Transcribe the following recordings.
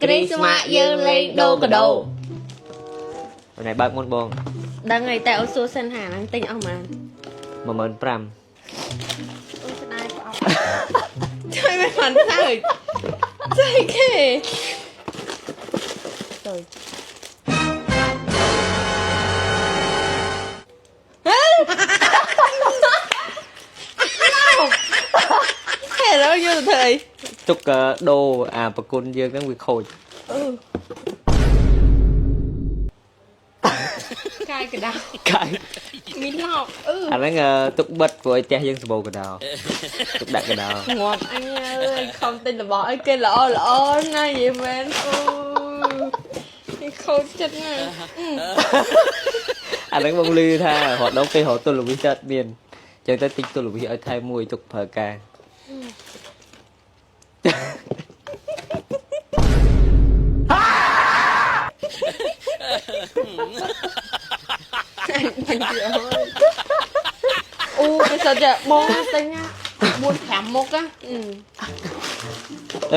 គ្រីស្មាស់យើងលេងដូកដោ ណែបើកមុនបង ដឹងហើយតែអូនសួរសិនហាហ្នឹងទិញអស់ប៉ុន្មាន 15000 អូនស្ដាយប្រអប់ជួយមិនបានសើចចៃគេទៅហេដល់យកទៅធ្វើអី ទុកដូរអាប្រគុណយើងហ្នឹងវាខូច អឺកាយកដា កាយ មានឡោកអឺ អាហ្នឹងទុកបិទព្រោះឲ្យផ្ទះយើងសម្បូរកដោទុកដាក់កដោ ងាប់អញអើយខំទិញរបស់ឲ្យគេល្អល្អណាស់យីមែនអូយខូចចិត្តណាស់ អាហ្នឹងបងលឺថារត់ដល់ពេលរត់ទុលវិសអត់មានចឹងទៅទិញទុលវិសឲ្យថែមមួយទុកប្រើការ អញបាញ់ទៀតហើយអូគេសិតតែបងទិញ4 5មុខណា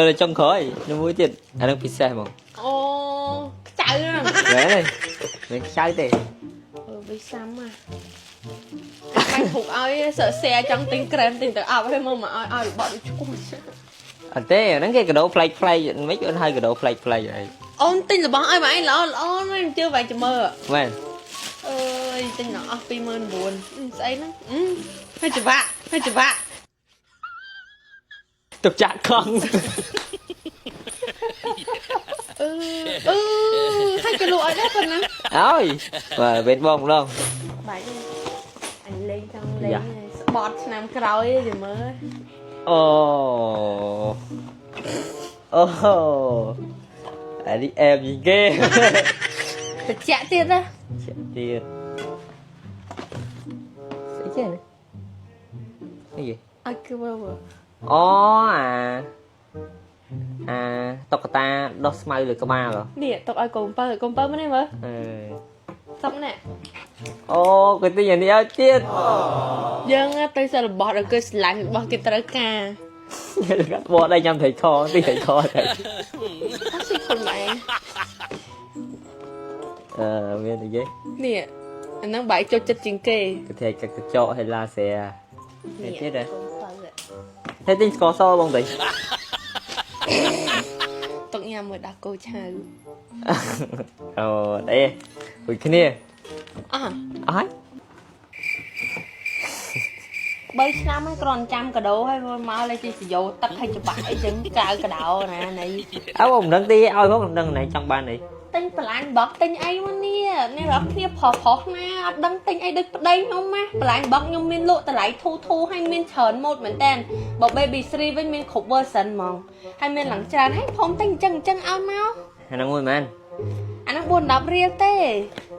នៅចុងក្រោយនៅមួយទៀតអាហ្នឹងពិសេសហ្មង អូខ្ចៅហ្នឹង មែនទេមិនខ្ចៅទេ អឺវាសាំហ่ะបាញ់ធុកឲ្យសើសែចង់ទិញក្រែមទិញទៅអប់ឲ្យមើលមកឲ្យឲ្យរបស់ដូចឈួច អត់ទេអាហ្នឹងគេកដោប្លែកប្លែកមិនអូនហើយកដោប្លែកប្លែកអី អូនទិញរបស់ឲ្យមកឯងល្អល្អណាស់ជឿបាញ់ចាំមើល មែន អើយទិញដល់អស់29000ស្អីហ្នឹងហើយច្បាក់ហើយច្បាក់ ទុកចាក់ខំ អឺអឺហើយគេលក់ឲ្យដែរប៉ុណ្ណា អើយបាទវេនបងម្ដង បាច់អញលេងចង់លេងស្បត់ឆ្នាំក្រោយចាំមើល អូអូអានេះអែមជាងគេ តិចទៀតណា ជាក់ទៀតស្អីចេះនេះគេ ឲ្យគឺមើលមើល អូអាអាតុក្កតាដោះស្មៅលើក្បាលហ៎ នេះទុកឲ្យកូនបើកូនបើមកនេះមើល អឺ សុកនេះ អូគេទិញអានេះឲ្យទៀត យើងទៅសិរបស់ដល់គេស្រឡាញ់របស់គេត្រូវការ បកដៃញ៉ាំត្រីខទីត្រីខតែ អត់ស៊ីខ្លួនឯង អឺមានអីគេ នេះអាហ្នឹងបែកចូលចិត្តជាងគេ គេធ្វើកញ្ចក់ឲ្យឡាសេនេះទៀតហ៎ កូនបើ តែទិញស្ករសបងតិច ទុកញ៉ាំមួយដោះគោឆៅ អូអេមួយគ្នា អស់ អស់ហើយ 3ឆ្នាំហើយគ្រាន់ចាំកដោហើយមកលេខទីសយោទឹកហើយច្បាក់អីចឹងកៅកដោណានៃ អើបងមិនដឹងទេឲ្យផងមិនដឹងណៃចង់បានអី ទិញបន្លាញបុកទិញអីមកនេះនេះរកគ្នាប្រុសប្រុសណាអត់ដឹងទិញអីដូចប្តីខ្ញុំណាបន្លាញបុកខ្ញុំមានលក់តម្លៃធូរធូរហើយមានច្រើនម៉ូតមែនតើបើ baby 3វិញមានគ្រប់ version ហ្មងហើយមានឡើងច្រើនហើយព្រមទិញអញ្ចឹងអញ្ចឹងឲ្យមក អាហ្នឹងមួយមែន អាហ្នឹង4 10រៀលទេ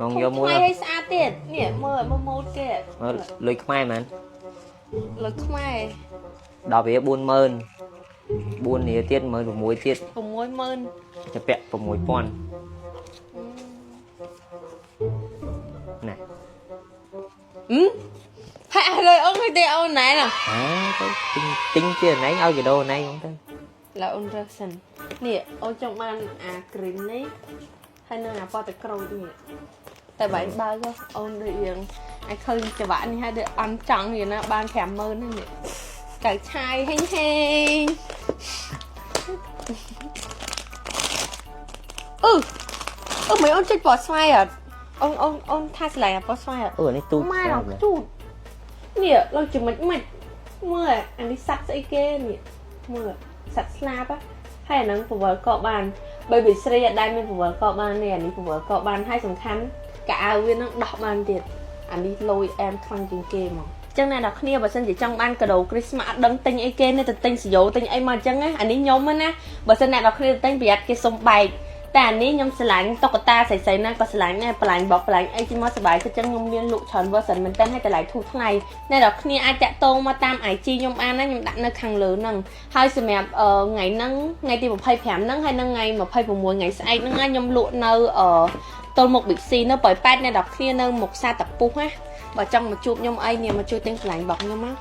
បងយកមួយ ថ្លៃឲ្យស្អាតទៀតនេះមើលមើលម៉ូតគេ មើលលុយខ្មែរមែន លុយខ្មែរ 10រៀល40000 4រៀលទៀត16000ទៀត 60000 จะពាក់6000ណែ អឺហើយអស់លុយអូនឲ្យទេអូនណែណា អើទៅទិញទិញជាណៃឲ្យកដោណៃហ្នឹងទៅ ឡើយអូនរើសសិននេះអូនចង់បានអាគ្រីមនេះហើយនឹងអាប៉តក្រូចនេះតែបែងបើកអូនដូចយើងឲ្យឃើញច្រវាក់នេះហើយដូចអន់ចង់យណាបាន50000ហ្នឹងនេះកៅឆាយហេងហេងអឺអឺមិនអូនចិត្តពណ៌ស្វាយអត់អូនអូនអូនថាឆ្លៃអាពណ៌ស្វាយអត់ អូនេះទូច ម៉ែដល់ជូតនេះឡើងជាមិនមិនមើលអានេះសัตว์ស្អីគេនេះមើលសัตว์ស្លាបហើយអាហ្នឹងពវល់កបានបើបិស្រីអត់ដែលមានពវល់កបានទេអានេះពវល់កបានហើយសំខាន់កៅអៅវានឹងដោះបានទៀតអានេះលយអែមខ្លាំងជាងគេហ្មងចឹងអ្នកនរគ្នាបើសិនជាចង់បានកាដូគ្រីស្មាស់អត់ដឹងទិញអីគេនេះទៅទិញសយោទិញអីមកអញ្ចឹងណាអានេះខ្ញុំណាបើសិនអ្នកនរគ្នាទៅទិញប្រយ័ត្នគេសុំបែកតែអានេះខ្ញុំស្រឡាញ់តុក្កតាស្រីៗណាក៏ស្រឡាញ់ដែរបន្លាញ់បោកបន្លាញ់អីជិះមកសប្បាយចិត្តចឹងខ្ញុំមានលក់ច្រើន version មែនតើហើយតម្លៃធូរថ្លៃអ្នកនរគ្នាអាចតាក់ទងមកតាម IG ខ្ញុំបានណាខ្ញុំដាក់នៅខាងលើហ្នឹងហើយសម្រាប់ថ្ងៃហ្នឹងថ្ងៃទី25ហ្នឹងហើយនឹងថ្ងៃ26ថ្ងៃស្អែកហ្នឹងខ្ញុំលក់នៅទល់មុខ Big C នៅប៉ោយប៉ែតអ្នកនរគ្នានៅមុខផ្សារតាពុះណាបើចង់មកជួបខ្ញុំអីនេះមកជួយទិញបន្លាញ់បោកខ្ញុំមក